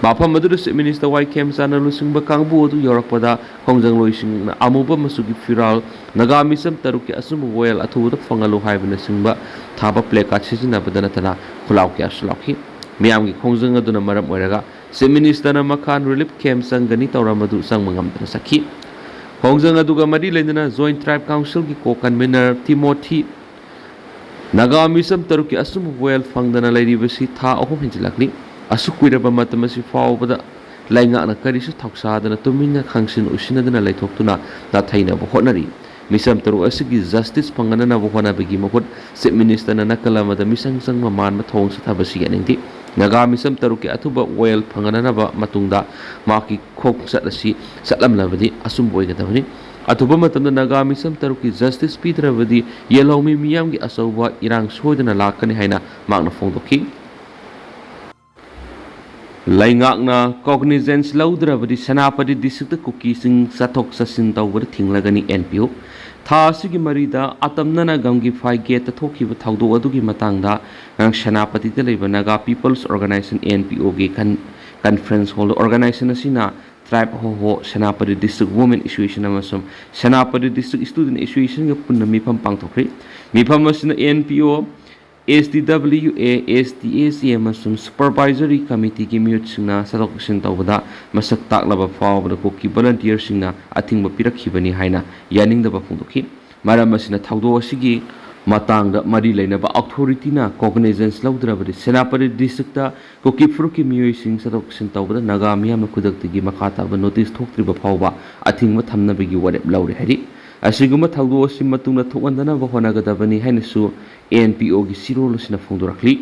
ꯃꯐꯝ ꯑꯗꯨꯗ Chief Minister ꯋꯥꯏ ꯈꯦꯝꯆꯥꯟꯅ ꯂꯨꯆꯤꯡꯕ ꯀꯥꯡꯕꯨ ꯑꯗꯨ ꯌꯧꯔꯛꯄꯗ ꯈꯣꯡꯖꯪꯂꯣꯏꯁꯤꯡꯅ ꯑꯃꯨꯕ ꯃꯆꯨꯒꯤ ꯐꯤꯔꯥꯜ, ꯅꯥꯒꯥ ꯃꯤꯆꯝ ꯇꯔꯨꯛꯀꯤ ꯑꯆꯨꯝꯕ ꯋꯥꯌꯦꯜ ꯑꯊꯨꯕꯗ ꯐꯪꯍꯜꯂꯨ ꯍꯥꯏꯕꯅꯆꯤꯡꯕ ꯊꯥꯕ placard ꯁꯤꯖꯤꯟꯅꯕꯗ ꯅꯠꯇꯅ ꯈꯨꯜꯂꯥꯎ ꯀꯌꯥꯁꯨ ꯂꯥꯎꯈꯤ꯫ ꯃꯤꯌꯥꯝꯒꯤ ꯈꯣꯡꯖꯪ ꯑꯗꯨꯅ ꯃꯔꯝ ꯑꯣꯏꯔꯒ Chief Minister ꯅ ꯃꯈꯥ relief camp ꯆꯪꯒꯅꯤ ꯇꯧꯔꯝꯕꯗꯨ ꯆꯪꯕ ꯉꯝꯗꯅ ꯆꯠꯈꯤ꯫ ꯈꯣꯡꯖꯪ ꯑꯗꯨꯒ ꯃꯔꯤ ꯂꯩꯅꯅ Joint Tribe Council ꯒꯤ co-convenor ꯇꯤꯃꯣꯊꯤ ꯅꯥꯒꯥ ꯃꯤꯆꯝ ꯇꯔꯨꯛꯀꯤ ꯑꯆꯨꯝꯕ ꯋꯥꯌꯦꯜ ꯐꯪꯗꯅ ꯂꯩꯔꯤꯕꯁꯤ ꯊꯥ ꯑꯍꯨꯝ ꯍꯦꯟꯖꯤꯜꯂꯛꯂꯤ꯫ ꯑꯁꯨꯛ ꯀꯨꯏꯔꯕ ꯃꯇꯝ ꯑꯁꯤ ꯐꯥꯎꯕꯗ ꯂꯩꯉꯥꯛꯅ ꯀꯔꯤꯁꯨ ꯊꯧꯁꯥꯗꯅ ꯇꯨꯃꯤꯟꯅ ꯈꯪꯁꯤꯟ ꯎꯁꯤꯟꯅꯗꯅ ꯂꯩꯊꯣꯛꯇꯨꯅ ꯅꯥꯊꯩꯅꯕ ꯍꯣꯠꯅꯔꯤ꯫ ꯃꯤꯆꯝ ꯇꯔꯨꯛ ꯑꯁꯤꯒꯤ justice ꯐꯪꯍꯟꯅꯅꯕ ꯍꯣꯠꯅꯕꯒꯤ ꯃꯍꯨꯠ Chief Minister ꯅ ꯅꯥꯀꯜ ꯑꯃꯗ ꯃꯤꯆꯪ ꯆꯪꯕ ꯃꯥꯟꯕ ꯊꯧꯑꯣꯡ ꯆꯠꯊꯕꯁꯤ ꯌꯥꯅꯤꯡꯗꯦ꯫ ꯅꯥꯒꯥ ꯃꯤꯆꯝ ꯇꯔꯨꯛꯀꯤ ꯑꯊꯨꯕ ꯋꯥꯌꯦꯜ ꯐꯪꯍꯟꯅꯅꯕ ꯃꯇꯨꯡꯗ ꯃꯍꯥꯛꯀꯤ ꯈꯣꯡꯆꯠ ꯑꯁꯤ ꯆꯠꯂꯝꯂꯕꯗꯤ ꯑꯆꯨꯝꯕ ꯑꯣꯏꯒꯗꯕꯅꯤ꯫ ꯑꯊꯨꯕ ꯃꯇꯝꯗ ꯅꯥꯒꯥ ꯃꯤꯆꯝ ꯇꯔꯨꯛꯀꯤ justice ꯄꯤꯗ꯭ꯔꯕꯗꯤ ꯌꯦꯜꯍꯧꯃꯤ ꯃꯤꯌꯥꯝꯒꯤ ꯑꯆꯧꯕ ꯏꯔꯥꯡ ꯁꯣꯏꯗꯅ ꯂꯥꯛꯀꯅꯤ ꯍꯥꯏꯅ ꯃꯍꯥꯛꯅ ꯐꯣꯡꯗꯣꯛꯈꯤ꯫ ꯂꯩꯉꯥꯛꯅ cognizance ꯂꯧꯗ꯭ꯔꯕꯗꯤ ꯁꯦꯅꯥꯄꯇꯤ district ꯇ ꯀꯨꯀꯤꯁꯤꯡ ꯆꯠꯊꯣꯛ ꯆꯠꯁꯤꯟ ꯇꯧꯕꯗ ꯊꯤꯡꯂꯒꯅꯤ, N P O꯫ ꯊꯥ ꯑꯁꯤꯒꯤ ꯃꯔꯤꯗ ꯑꯇꯝꯅꯅ ꯒꯝꯒꯤꯐꯥꯏ gate ꯇ ꯊꯣꯛꯈꯤꯕ ꯊꯧꯗꯣꯛ ꯑꯗꯨꯒꯤ ꯃꯇꯥꯡꯗ ꯉꯔꯥꯡ ꯁꯦꯅꯥꯄꯇꯤꯗ ꯂꯩꯕ Naga People's Organization, N P O ꯒꯤ con-, conference hall ꯗ organization ꯑꯁꯤꯅ Tribe Hoho, Senapati District Women Association ꯑꯃꯁꯨꯡ Senapati District Student Association ꯒ ꯄꯨꯟꯅ ꯃꯤꯐꯝ ꯄꯥꯡꯊꯣꯛꯈ꯭ꯔꯤ꯫ ꯃꯤꯐꯝ ꯑꯁꯤꯅ N P O, S T W A, S T A C ꯑꯃꯁꯨꯡ Supervisory Committee ꯒꯤ ꯃꯤꯍꯨꯠꯁꯤꯡꯅ ꯆꯠꯊꯣꯛ ꯆꯠꯁꯤꯟ ꯇꯧꯕꯗ ꯃꯁꯛ ꯇꯥꯛꯂꯕ ꯐꯥꯎꯕꯗ ꯀꯨꯀꯤ volunteer ꯁꯤꯡꯅ ꯑꯊꯤꯡꯕ ꯄꯤꯔꯛꯈꯤꯕꯅꯤ ꯍꯥꯏꯅ ꯌꯥꯅꯤꯡꯗꯕ ꯐꯣꯡꯗꯣꯛꯈꯤ꯫ ꯃꯔꯝ ꯑꯁꯤꯅ ꯊꯧꯗꯣꯛ ꯑꯁꯤꯒꯤ ꯃꯇꯥꯡꯗ ꯃꯔꯤ ꯂꯩꯅꯕ authority ꯅ cognizance ꯂꯧꯗ꯭ꯔꯕꯗꯤ ꯁꯦꯅꯥꯄꯇꯤ district ꯇ ꯀꯨꯀꯤ ꯐꯨꯔꯨꯞꯀꯤ ꯃꯤꯑꯣꯏꯁꯤꯡ ꯆꯠꯊꯣꯛ ꯆꯠꯁꯤꯟ ꯇꯧꯕꯗ ꯅꯥꯒꯥ ꯃꯤꯌꯥꯝꯅ ꯈꯨꯗꯛꯇꯒꯤ ꯃꯈꯥ ꯇꯥꯕ notice ꯊꯣꯛꯇ꯭ꯔꯤꯕ ꯐꯥꯎꯕ ꯑꯊꯤꯡꯕ ꯊꯝꯅꯕꯒꯤ ꯋꯥꯔꯦꯞ ꯂꯧꯔꯦ ꯍꯥꯏꯔꯤ꯫ ꯑꯁꯤꯒꯨꯝꯕ ꯊꯧꯗꯣꯛ ꯑꯁꯤ ꯃꯇꯨꯡꯗ ꯊꯣꯛꯍꯟꯗꯅꯕ ꯍꯣꯠꯅꯒꯗꯕꯅꯤ ꯍꯥꯏꯅꯁꯨ N P O ꯒꯤ ꯆꯦꯔꯣꯜ ꯑꯁꯤꯅ ꯐꯣꯡꯗꯣꯔꯛꯂꯤ꯫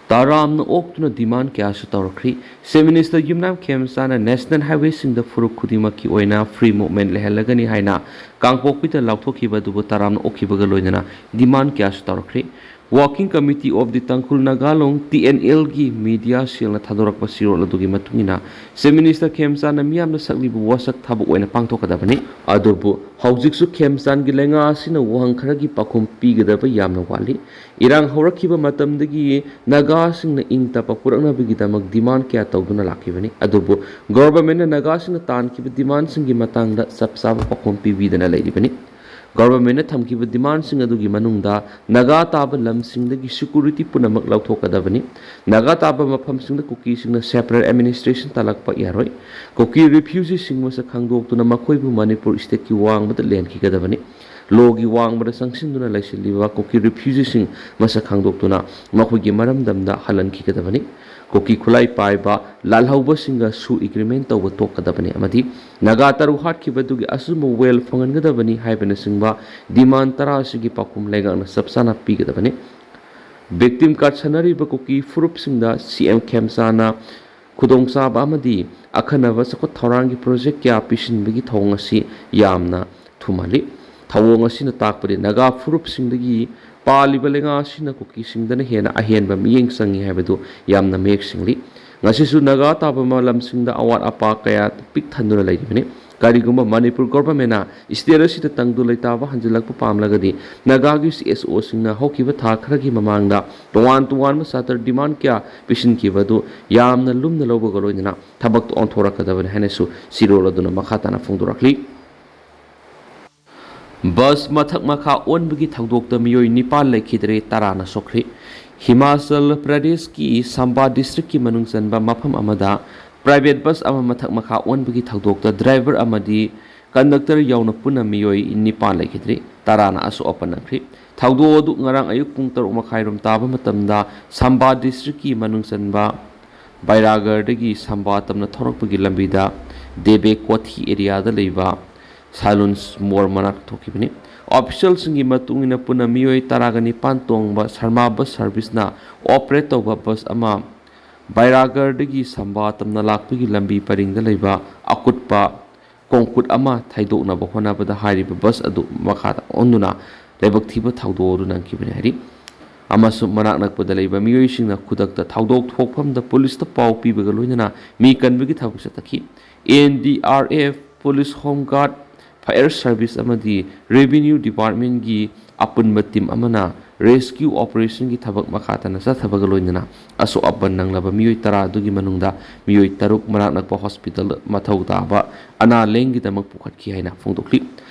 ꯇꯔꯥꯝꯅ ꯑꯣꯛꯇꯨꯅ demand ꯀꯌꯥꯁꯨ ꯇꯧꯔꯛꯈ꯭ꯔꯤ꯫ Chief Minister ꯌꯨꯝꯅꯥꯝ ꯈꯦꯝꯆꯥꯅ national highway ꯁꯤꯡꯗ ꯐꯨꯔꯨꯞ ꯈꯨꯗꯤꯡꯃꯛꯀꯤ ꯑꯣꯏꯅ free movement ꯂꯩꯍꯜꯂꯒꯅꯤ ꯍꯥꯏꯅ ꯀꯥꯡꯄꯣꯛꯄꯤꯗ ꯂꯥꯎꯊꯣꯛꯈꯤꯕ ꯑꯗꯨꯕꯨ ꯇꯔꯥꯝꯅ ꯑꯣꯛꯈꯤꯕꯒ ꯂꯣꯏꯅꯅ demand ꯀꯌꯥꯁꯨ ꯇꯧꯔꯛꯈ꯭ꯔꯤ꯫ Working Committee of the Tangkhul Naga Long, T N L ꯒꯤ media cell ꯅ ꯊꯥꯗꯣꯔꯛꯄ ꯆꯦꯔꯣꯜ ꯑꯗꯨꯒꯤ ꯃꯇꯨꯡ ꯏꯟꯅ, Chief Minister ꯈꯦꯝꯆꯥꯟꯅ ꯃꯤꯌꯥꯝꯅ ꯁꯛꯂꯤꯕ ꯋꯥꯁꯛ ꯊꯕꯛ ꯑꯣꯏꯅ ꯄꯥꯡꯊꯣꯛꯀꯗꯕꯅꯤ꯫ ꯑꯗꯨꯕꯨ ꯍꯧꯖꯤꯛꯁꯨ ꯈꯦꯝꯆꯥꯟꯒꯤ ꯂꯩꯉꯥꯛ ꯑꯁꯤꯅ ꯋꯥꯍꯪ ꯈꯔꯒꯤ ꯄꯥꯎꯈꯨꯝ ꯄꯤꯒꯗꯕ ꯌꯥꯝꯅ ꯋꯥꯠꯂꯤ꯫ ꯏꯔꯥꯡ ꯍꯧꯔꯛꯈꯤꯕ ꯃꯇꯝꯗꯒꯤ ꯅꯥꯒꯥꯁꯤꯡꯅ ꯏꯪ ꯇꯞꯄ ꯄꯨꯔꯛꯅꯕꯒꯤꯗꯃꯛ demand ꯀꯌꯥ ꯇꯧꯗꯨꯅ ꯂꯥꯛꯈꯤꯕꯅꯤ꯫ ꯑꯗꯨꯕꯨ government ꯅ ꯅꯥꯒꯥꯁꯤꯡꯅ ꯇꯥꯟꯈꯤꯕ demand ꯁꯤꯡꯒꯤ ꯃꯇꯥꯡꯗ ꯆꯞ ꯆꯥꯕ ꯄꯥꯎꯈꯨꯝ ꯄꯤꯕꯤꯗꯅ ꯂꯩꯔꯤꯕꯅꯤ꯫ Government ꯅ ꯊꯝꯈꯤꯕ demand ꯁꯤꯡ ꯑꯗꯨꯒꯤ ꯃꯅꯨꯡꯗ ꯅꯥꯒꯥ ꯇꯥꯕ ꯂꯝꯁꯤꯡꯗꯒꯤ security ꯄꯨꯝꯅꯃꯛ ꯂꯧꯊꯣꯛꯀꯗꯕꯅꯤ꯫ ꯅꯥꯒꯥ ꯇꯥꯕ ꯃꯐꯝꯁꯤꯡꯗ ꯀꯨꯀꯤꯁꯤꯡꯅ separate administration ꯇꯥꯜꯂꯛꯄ ꯌꯥꯔꯣꯏ꯫ ꯀꯨꯀꯤ refugee ꯁꯤꯡ ꯃꯁꯛ ꯈꯪꯗꯣꯛꯇꯨꯅ ꯃꯈꯣꯏꯕꯨ ꯃꯅꯤꯄꯨꯔ state ꯀꯤ ꯋꯥꯡꯃꯗ ꯂꯦꯟꯈꯤꯒꯗꯕꯅꯤ꯫ Law ꯒꯤ ꯋꯥꯡꯃꯗ ꯆꯪꯁꯤꯟꯗꯨꯅ ꯂꯩꯁꯤꯜꯂꯤꯕ ꯀꯨꯀꯤ refugee ꯁꯤꯡ ꯃꯁꯛ ꯈꯪꯗꯣꯛꯇꯨꯅ ꯃꯈꯣꯏꯒꯤ ꯃꯔꯝꯗꯝꯗ ꯍꯜꯍꯟꯈꯤꯒꯗꯕꯅꯤ꯫ ꯀꯨꯀꯤ ꯈꯨꯠꯂꯥꯏ ꯄꯥꯏꯕ ꯂꯥꯜꯍꯧꯕꯁꯤꯡꯒ ꯁꯨ agreement ꯇꯧꯕ ꯇꯣꯛꯀꯗꯕꯅꯤ ꯑꯃꯗꯤ ꯅꯥꯒꯥ ꯇꯔꯨꯛ ꯍꯥꯠꯈꯤꯕꯗꯨꯒꯤ ꯑꯆꯨꯝꯕ ꯋꯦꯜ ꯐꯪꯍꯟꯒꯗꯕꯅꯤ ꯍꯥꯏꯕꯅꯆꯤꯡꯕ demand ꯇꯔꯥ ꯑꯁꯤꯒꯤ ꯄꯥꯎꯈꯨꯝ ꯂꯩꯉꯥꯛꯅ ꯆꯞ ꯆꯥꯅ ꯄꯤꯒꯗꯕꯅꯤ꯫ Victim card ꯁꯥꯟꯅꯔꯤꯕ ꯀꯨꯀꯤ ꯐꯨꯔꯨꯞꯁꯤꯡꯗ C M ꯈꯦꯝꯆꯥꯅ ꯈꯨꯗꯣꯡꯆꯥꯕ ꯑꯃꯗꯤ ꯑꯈꯟꯅꯕ ꯆꯥꯎꯈꯠ ꯊꯧꯔꯥꯡꯒꯤ project ꯀꯌꯥ ꯄꯤꯁꯤꯟꯕꯒꯤ ꯊꯧꯑꯣꯡ ꯑꯁꯤ ꯌꯥꯝꯅ ꯊꯨꯝꯍꯜꯂꯤ꯫ ꯊꯧꯑꯣꯡ ꯑꯁꯤꯅ ꯇꯥꯛꯄꯗꯤ ꯅꯥꯒꯥ ꯐꯨꯔꯨꯞꯁꯤꯡꯗꯒꯤ ꯄꯥꯜꯂꯤꯕ ꯂꯩꯉꯥꯛ ꯑꯁꯤꯅ ꯀꯨꯀꯤꯁꯤꯡꯗꯅ ꯍꯦꯟꯅ ꯑꯍꯦꯟꯕ ꯃꯤꯠꯌꯦꯡ ꯆꯪꯏ ꯍꯥꯏꯕꯗꯨ ꯌꯥꯝꯅ ꯃꯌꯦꯛ ꯁꯦꯡꯂꯤ꯫ ꯉꯁꯤꯁꯨ ꯅꯥꯒꯥ ꯇꯥꯕ ꯂꯝꯁꯤꯡꯗ ꯑꯋꯥꯠ ꯑꯄꯥ ꯀꯌꯥ ꯄꯤꯛ ꯊꯟꯗꯨꯅ ꯂꯩꯔꯤꯕꯅꯤ꯫ ꯀꯔꯤꯒꯨꯝꯕ ꯃꯅꯤꯄꯨꯔ government ꯅ state ꯑꯁꯤꯗ ꯇꯪꯗꯨ ꯂꯩꯇꯥꯕ ꯍꯟꯖꯤꯜꯂꯛꯄ ꯄꯥꯝꯂꯒꯗꯤ ꯅꯥꯒꯥꯒꯤ C S O ꯁꯤꯡꯅ ꯍꯧꯈꯤꯕ ꯊꯥ ꯈꯔꯒꯤ ꯃꯃꯥꯡꯗ ꯇꯣꯉꯥꯟ ꯇꯣꯉꯥꯟꯕ ꯆꯥꯇꯔ demand ꯀꯌꯥ ꯄꯤꯁꯤꯟꯈꯤꯕ ꯑꯗꯨ ꯌꯥꯝꯅ ꯂꯨꯝꯅ ꯂꯧꯕꯒ ꯂꯣꯏꯅꯅ ꯊꯕꯛꯇ ꯑꯣꯟꯊꯣꯔꯛꯀꯗꯕꯅꯤ ꯍꯥꯏꯅꯁꯨ ꯆꯦꯔꯣꯜ ꯑꯗꯨꯅ ꯃꯈꯥ ꯇꯥꯅ ꯐꯣꯡꯗꯣꯔꯛꯂꯤ꯫ Bus ꯃꯊꯛ ꯃꯈꯥ ꯑꯣꯟꯕꯒꯤ ꯊꯧꯗꯣꯛꯇ ꯃꯤꯑꯣꯏ ꯅꯤꯄꯥꯟ ꯂꯩꯈꯤꯗ꯭ꯔꯦ, ꯇꯔꯥꯅ ꯁꯣꯛꯈ꯭ꯔꯦ꯫ ꯍꯤꯃꯥꯆꯜ ꯄ꯭ꯔꯗꯦꯁꯀꯤ ꯁꯝꯕꯥ district ꯀꯤ ꯃꯅꯨꯡ ꯆꯟꯕ ꯃꯐꯝ ꯑꯃꯗ private bus ꯑꯃ ꯃꯊꯛ ꯃꯈꯥ ꯑꯣꯟꯕꯒꯤ ꯊꯧꯗꯣꯛꯇ driver ꯑꯃꯗꯤ conductor ꯌꯥꯎꯅ ꯄꯨꯟꯅ ꯃꯤꯑꯣꯏ ꯅꯤꯄꯥꯟ ꯂꯩꯈꯤꯗ꯭ꯔꯦ, ꯇꯔꯥꯅ ꯑꯁꯣꯛ ꯑꯄꯟ ꯅꯪꯈ꯭ꯔꯦ꯫ ꯊꯧꯗꯣꯛ ꯑꯗꯨ ꯉꯔꯥꯡ ꯑꯌꯨꯛ ꯄꯨꯡ ꯇꯔꯨꯛ ꯃꯈꯥꯏ ꯔꯣꯝ ꯇꯥꯕ ꯃꯇꯝꯗ ꯁꯝꯕꯥ district ꯀꯤ ꯃꯅꯨꯡ ꯆꯟꯕ ꯕꯩꯔꯥꯒꯔꯗꯒꯤ ꯁꯝꯕꯥ ꯇꯝꯅ ꯊꯧꯔꯛꯄꯒꯤ ꯂꯝꯕꯤꯗ ꯗꯦꯕꯦ ꯀꯣꯊꯤ area ꯗ ꯂꯩꯕ ꯁꯥꯂꯨꯟꯁ ꯃꯣꯔ ꯃꯅꯥꯛꯇ ꯊꯣꯛꯈꯤꯕꯅꯤ꯫ Official ꯁꯤꯡꯒꯤ ꯃꯇꯨꯡ ꯏꯟꯅ ꯄꯨꯟꯅ ꯃꯤꯑꯣꯏ ꯇꯔꯥꯒ ꯅꯤꯄꯥꯟ ꯇꯣꯡꯕ ꯁꯔꯃꯥ bus service ꯅ operate ꯇꯧꯕ bus ꯑꯃ ꯕꯩꯔꯥꯒꯔꯗꯒꯤ ꯁꯝꯕꯥ ꯇꯝꯅ ꯂꯥꯛꯄꯒꯤ ꯂꯝꯕꯤ ꯄꯔꯤꯡꯗ ꯂꯩꯕ ꯑꯀꯨꯠꯄ ꯀꯣꯡꯀꯨꯠ ꯑꯃ ꯊꯩꯗꯣꯛꯅꯕ ꯍꯣꯠꯅꯕꯗ ꯍꯥꯏꯔꯤꯕ bus ꯑꯗꯨ ꯃꯈꯥꯗ ꯑꯣꯟꯗꯨꯅ ꯂꯥꯏꯕꯛ ꯊꯤꯕ ꯊꯧꯗꯣꯛ ꯑꯗꯨ ꯅꯪꯈꯤꯕꯅꯤ ꯍꯥꯏꯔꯤ꯫ ꯑꯃꯁꯨꯡ ꯃꯅꯥꯛ ꯅꯛꯄꯗ ꯂꯩꯕ ꯃꯤꯑꯣꯏꯁꯤꯡꯅ ꯈꯨꯗꯛꯇ ꯊꯧꯗꯣꯛ ꯊꯣꯛꯐꯝꯗ ꯄꯨꯂꯤꯁꯇ ꯄꯥꯎ ꯄꯤꯕꯒ ꯂꯣꯏꯅꯅ ꯃꯤ ꯀꯟꯕꯒꯤ ꯊꯕꯛ ꯆꯠꯊꯈꯤ꯫ N D R F, police, home guard, fire service ꯑꯃꯗꯤ ꯔꯦꯚꯤꯅ꯭ꯌꯨ ꯗꯤꯄꯥꯔꯠꯃꯦꯟꯒꯤ ꯑꯄꯨꯟꯕ ꯇꯤꯝ ꯑꯃꯅ ꯔꯦꯁꯀ꯭ꯌꯨ ꯑꯣꯄꯔꯦꯁꯟꯒꯤ ꯊꯕꯛ ꯃꯈꯥ ꯇꯥꯅ ꯆꯠꯊꯕꯒ ꯂꯣꯏꯅꯅ ꯑꯁꯣꯛ ꯑꯄꯟ ꯅꯪꯂꯕ ꯃꯤꯑꯣꯏ ꯇꯔꯥ ꯑꯗꯨꯒꯤ ꯃꯅꯨꯡꯗ ꯃꯤꯑꯣꯏ ꯇꯔꯨꯛ ꯃꯅꯥꯛ ꯅꯛꯄ ꯍꯣꯁꯄꯤꯇꯥꯜ ꯃꯊꯧ ꯇꯥꯕ ꯑꯅꯥ ꯂꯥꯌꯦꯡꯒꯤꯗꯃꯛ ꯄꯨꯈꯠꯈꯤ ꯍꯥꯏꯅ ꯐꯣꯡꯗꯣꯛꯂꯤ꯫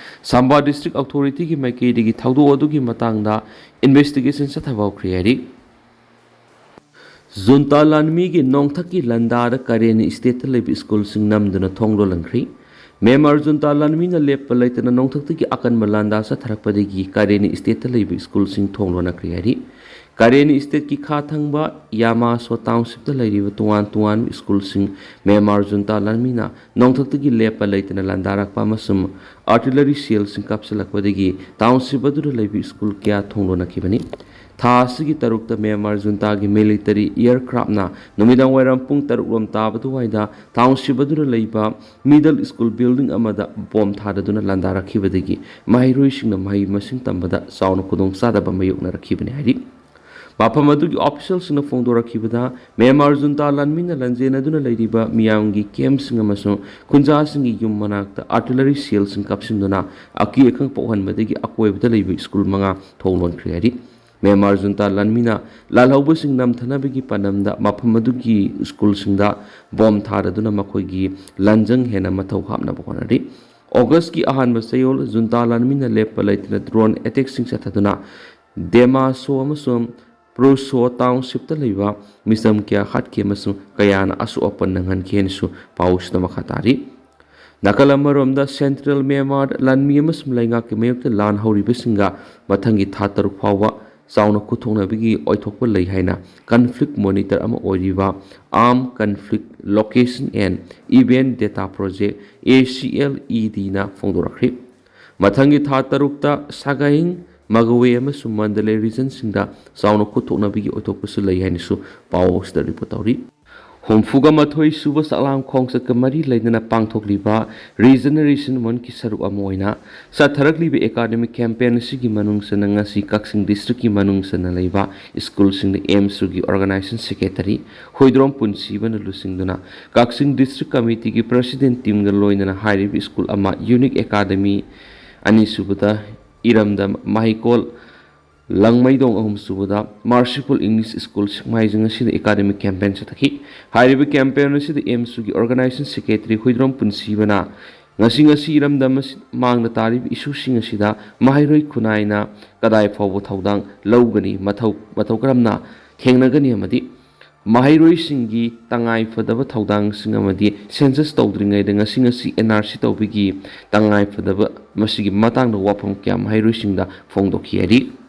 ꯁꯝꯕꯥ ꯗꯤꯁꯇ꯭ꯔꯤꯛ ꯑꯣꯊꯣꯔꯤꯇꯤꯒꯤ ꯃꯥꯏꯀꯩꯗꯒꯤ ꯊꯧꯗꯣꯛ ꯑꯗꯨꯒꯤ ꯃꯇꯥꯡꯗ ꯏꯟꯚꯦꯁꯇꯤꯒꯦꯁꯟ ꯆꯠꯊꯕ ꯍꯧꯈ꯭ꯔꯦ ꯍꯥꯏꯔꯤ꯫ ꯖꯨꯟꯇꯥ ꯂꯥꯟꯃꯤꯒꯤ ꯅꯣꯡꯊꯛꯀꯤ ꯂꯥꯟꯗꯥꯗ ꯀꯔꯦꯟ ꯏꯁꯇꯦꯠꯇ ꯂꯩꯕ ꯁ꯭ꯀꯨꯜꯁꯤꯡ ꯅꯝꯗꯨꯅ ꯊꯣꯡ ꯂꯣꯜꯍꯟꯈ꯭ꯔꯤ꯫ ꯃ꯭ꯌꯥꯟꯃꯥꯔ ꯖꯨꯟꯇꯥ ꯂꯥꯟꯃꯤꯅ ꯂꯦꯞꯄ ꯂꯩꯇꯅ ꯅꯣꯡꯊꯛꯇꯒꯤ ꯑꯀꯟꯕ ꯂꯥꯟꯗꯥ ꯆꯠꯊꯔꯛꯄꯗꯒꯤ ꯀꯔꯦꯟ ꯏꯁꯇꯦꯠꯇ ꯂꯩꯕ ꯁ꯭ꯀꯨꯜꯁꯤꯡ ꯊꯣꯡ ꯂꯣꯟꯅꯈ꯭ꯔꯦ ꯍꯥꯏꯔꯤ꯫ ꯀꯔꯦꯟ ꯏꯁꯇꯦꯠꯀꯤ ꯈꯥ ꯊꯪꯕ ꯌꯥꯃꯥꯁꯣ ꯇꯥꯎꯟꯁꯤꯞꯇ ꯂꯩꯔꯤꯕ ꯇꯣꯉꯥꯟ ꯇꯣꯉꯥꯟꯕ ꯁ꯭ꯀꯨꯜꯁꯤꯡ ꯃ꯭ꯌꯥꯟꯃꯥꯔ ꯖꯨꯟꯇꯥ ꯂꯥꯟꯃꯤꯅ ꯅꯣꯡꯊꯛꯇꯒꯤ ꯂꯦꯞꯄ ꯂꯩꯇꯅ ꯂꯥꯟꯗꯥꯔꯛꯄ ꯑꯃꯁꯨꯡ ꯑꯥꯔꯇꯤꯂꯔꯤ ꯁꯦꯜꯁꯤꯡ ꯀꯥꯞꯁꯤꯜꯂꯛꯄꯗꯒꯤ ꯇꯥꯎꯟꯁꯤꯞ ꯑꯗꯨꯗ ꯂꯩꯕ ꯁ꯭ꯀꯨꯜ ꯀꯌꯥ ꯊꯣꯡ ꯂꯣꯟꯅꯈꯤꯕꯅꯤ꯫ ꯊꯥ ꯑꯁꯤꯒꯤ ꯇꯔꯨꯛꯇ ꯃ꯭ꯌꯥꯟꯃꯥꯔ ꯖꯨꯟꯇꯥꯒꯤ ꯃꯤꯂꯤꯇꯔꯤ ꯑꯦꯌꯔꯀ꯭ꯔꯥꯐꯅ ꯅꯨꯃꯤꯗꯥꯡ ꯋꯥꯏꯔꯝ ꯄꯨꯡ ꯇꯔꯨꯛ ꯂꯣꯝ ꯇꯥꯕ ꯑꯗꯨꯋꯥꯏꯗ ꯇꯥꯎꯟꯁꯤꯞ ꯑꯗꯨꯗ ꯂꯩꯕ ꯃꯤꯗꯜ ꯁ꯭ꯀꯨꯜ ꯕꯤꯜꯗꯤꯡ ꯑꯃꯗ ꯕꯣꯝ ꯊꯥꯗꯗꯨꯅ ꯂꯥꯟꯗꯥꯔꯛꯈꯤꯕꯗꯒꯤ ꯃꯍꯩꯔꯣꯏꯁꯤꯡꯅ ꯃꯍꯩ ꯃꯁꯤꯡ ꯇꯝꯕꯗ ꯆꯥꯎꯅ ꯈꯨꯗꯣꯡꯆꯥꯗꯕ ꯃꯥꯌꯣꯛꯅꯔꯛꯈꯤꯕꯅꯤ ꯍꯥꯏꯔꯤ꯫ ꯃꯐꯝ ꯑꯗꯨꯒꯤ ꯑꯣꯐꯤꯁꯤꯌꯦꯜꯁꯤꯡꯅ ꯐꯣꯡꯗꯣꯔꯛꯈꯤꯕꯗ, ꯃ꯭ꯌꯥꯟꯃꯥꯔ ꯖꯨꯟꯇꯥ ꯂꯥꯟꯃꯤꯅ ꯂꯥꯟꯖꯦꯟꯅꯗꯨꯅ ꯂꯩꯔꯤꯕ ꯃꯤꯌꯥꯝꯒꯤ ꯀꯦꯝꯞꯁꯤꯡ ꯑꯃꯁꯨꯡ ꯈꯨꯟꯖꯥꯁꯤꯡꯒꯤ ꯌꯨꯝ ꯃꯅꯥꯛꯇ ꯑꯥꯔꯇꯤꯂꯔꯤ ꯁꯦꯜꯁꯤꯡ ꯀꯥꯞꯁꯤꯟꯗꯨꯅ ꯑꯀꯤ ꯑꯈꯪ ꯄꯣꯛꯍꯟꯕꯗꯒꯤ ꯑꯀꯣꯏꯕꯗ ꯂꯩꯕ ꯁ꯭ꯀꯨꯜ ꯃꯉꯥ ꯊꯣꯡ ꯂꯣꯟꯈ꯭ꯔꯦ ꯍꯥꯏꯔꯤ꯫ ꯃ꯭ꯌꯥꯟꯃꯥꯔ ꯖꯨꯟꯇꯥ ꯂꯥꯟꯃꯤꯅ ꯂꯥꯜꯍꯧꯕꯁꯤꯡ ꯅꯝꯊꯅꯕꯒꯤ ꯄꯥꯟꯗꯝꯗ ꯃꯐꯝ ꯑꯗꯨꯒꯤ ꯁ꯭ꯀꯨꯜꯁꯤꯡꯗ ꯕꯣꯝ ꯊꯥꯗꯗꯨꯅ ꯃꯈꯣꯏꯒꯤ ꯂꯥꯟꯖꯪ ꯍꯦꯟꯅ ꯃꯊꯧ ꯍꯥꯞꯅꯕ ꯍꯣꯠꯅꯔꯤ꯫ ꯑꯣꯒꯁꯀꯤ ꯑꯍꯥꯟꯕ ꯆꯌꯣꯜ ꯖꯨꯟꯇꯥ ꯂꯥꯟꯃꯤꯅ ꯂꯦꯞꯄ ꯂꯩꯇꯅ ꯗ꯭ꯔꯣꯟ ꯑꯦꯇꯦꯛꯁꯤꯡ ꯆꯠꯊꯗꯨꯅ ꯗꯦꯃꯥꯁꯣ ꯑꯃꯁꯨꯡ ꯄ꯭ꯔꯨꯁꯣ ꯇꯥꯎꯟꯁꯤꯞꯇ ꯂꯩꯕ ꯃꯤꯆꯝ ꯀꯌꯥ ꯍꯥꯠꯈꯤ ꯑꯃꯁꯨꯡ ꯀꯌꯥꯅ ꯑꯁꯣꯛ ꯑꯄꯟ ꯅꯪꯍꯟꯈꯤ ꯍꯥꯏꯅꯁꯨ ꯄꯥꯎꯁꯤꯗ ꯃꯈꯥ ꯇꯥꯔꯤ꯫ ꯅꯥꯀꯜ ꯑꯃꯔꯣꯝꯗ, ꯁꯦꯟꯇ꯭ꯔꯦꯜ ꯃ꯭ꯌꯥꯟꯃꯥꯔꯗ ꯂꯥꯟꯃꯤ ꯑꯃꯁꯨꯡ ꯂꯩꯉꯥꯛꯀꯤ ꯃꯥꯌꯣꯛꯇ ꯂꯥꯟ ꯍꯧꯔꯤꯕꯁꯤꯡꯒ ꯃꯊꯪꯒꯤ ꯊꯥ ꯇꯔꯨꯛ ꯐꯥꯎꯕ ꯆꯥꯎꯅ ꯈꯨꯠꯊꯣꯛꯅꯕꯒꯤ ꯑꯣꯏꯊꯣꯛꯄ ꯂꯩ ꯍꯥꯏꯅ ꯀꯟꯐ꯭ꯂꯤꯛ ꯃꯣꯅꯤꯇꯔ ꯑꯃ ꯑꯣꯏꯔꯤꯕ Armed Conflict Location and Event Data Project, A C L E ꯗꯤꯅ ꯐꯣꯡꯗꯣꯔꯛꯈ꯭ꯔꯤ꯫ ꯃꯊꯪꯒꯤ ꯊꯥ ꯇꯔꯨꯛꯇ ꯁꯥꯒꯥꯏꯟ, ꯃꯒꯋꯦ ꯑꯃꯁꯨꯡ ꯃꯟꯗꯂꯦ ꯔꯤꯖꯟꯁꯤꯡꯗ ꯆꯥꯎꯅ ꯈꯨꯠꯊꯣꯛꯅꯕꯒꯤ ꯑꯣꯏꯊꯣꯛꯄꯁꯨ ꯂꯩ ꯍꯥꯏꯅꯁꯨ ꯄꯥꯎ ꯑꯁꯤꯗ ꯔꯤꯄꯣꯔꯠ ꯇꯧꯔꯤ꯫ ꯍꯨꯝꯐꯨꯒ ꯃꯥꯊꯣꯏ ꯁꯨꯕ ꯁꯛꯂꯥꯡ ꯈꯣꯡꯆꯠꯀ ꯃꯔꯤ ꯂꯩꯅꯅ ꯄꯥꯡꯊꯣꯛꯂꯤꯕ Regeneration Monthꯀꯤ ꯁꯔꯨꯛ ꯑꯃ ꯑꯣꯏꯅ ꯆꯠꯊꯔꯛꯂꯤꯕ academic campaign ꯑꯁꯤꯒꯤ ꯃꯅꯨꯡ ꯆꯟꯅ ꯉꯁꯤ ꯀꯛꯆꯤꯡ districtꯀꯤ ꯃꯅꯨꯡ ꯆꯟꯅ ꯂꯩꯕ schoolꯁꯤꯡꯗ AMSUꯒꯤ organization secretary ꯍꯨꯏꯗ꯭ꯔꯣꯝ ꯄꯨꯟꯁꯤꯕꯅ ꯂꯨꯆꯤꯡꯗꯨꯅ ꯀꯛꯆꯤꯡ district committeeꯒꯤ president teamꯒ ꯂꯣꯏꯅꯅ ꯍꯥꯏꯔꯤꯕ school ꯑꯃ, Unique Academy ꯑꯅꯤꯁꯨꯕꯗ ꯏꯔꯝꯗꯝ, ꯃꯍꯩꯀꯣꯜ ꯂꯪꯃꯩꯗꯣꯡ ꯑꯍꯨꯝꯁꯨꯕꯗ Merciful English School ꯁꯦꯛꯃꯥꯏꯖꯤꯡ ꯑꯁꯤꯗ academic campaign ꯆꯠꯊꯈꯤ꯫ ꯍꯥꯏꯔꯤꯕ campaign ꯑꯁꯤꯗ AMSUꯒꯤ organization secretary ꯍꯨꯏꯗ꯭ꯔꯣꯝ ꯄꯨꯟꯁꯤꯕꯅ ꯉꯁꯤ ꯉꯁꯤ ꯏꯔꯝꯗꯝ ꯑꯁꯤ ꯃꯥꯡꯗ ꯇꯥꯔꯤꯕ issueꯁꯤꯡ ꯑꯁꯤꯗ ꯃꯍꯩꯔꯣꯏ ꯈꯨꯟꯅꯥꯏꯅ ꯀꯗꯥꯏ ꯐꯥꯎꯕ ꯊꯧꯗꯥꯡ ꯂꯧꯒꯅꯤ, ꯃꯊꯧ, ꯃꯇꯧ ꯀꯔꯝꯅ ꯊꯦꯡꯅꯒꯅꯤ ꯑꯃꯗꯤ ꯃꯍꯩꯔꯣꯏꯁꯤꯡꯒꯤ ꯇꯉꯥꯏ ꯐꯗꯕ ꯊꯧꯗꯥꯡꯁꯤꯡ ꯑꯃꯗꯤ census ꯇꯧꯗ꯭ꯔꯤꯉꯩꯗ ꯉꯁꯤ ꯉꯁꯤ NRC ꯇꯧꯕꯒꯤ ꯇꯉꯥꯏ ꯐꯗꯕ ꯃꯁꯤꯒꯤ ꯃꯇꯥꯡꯗ ꯋꯥꯐꯝ ꯀꯌꯥ ꯃꯍꯩꯔꯣꯏꯁꯤꯡꯗ ꯐꯣꯡꯗꯣꯛꯈꯤ ꯍꯥꯏꯔꯤ꯫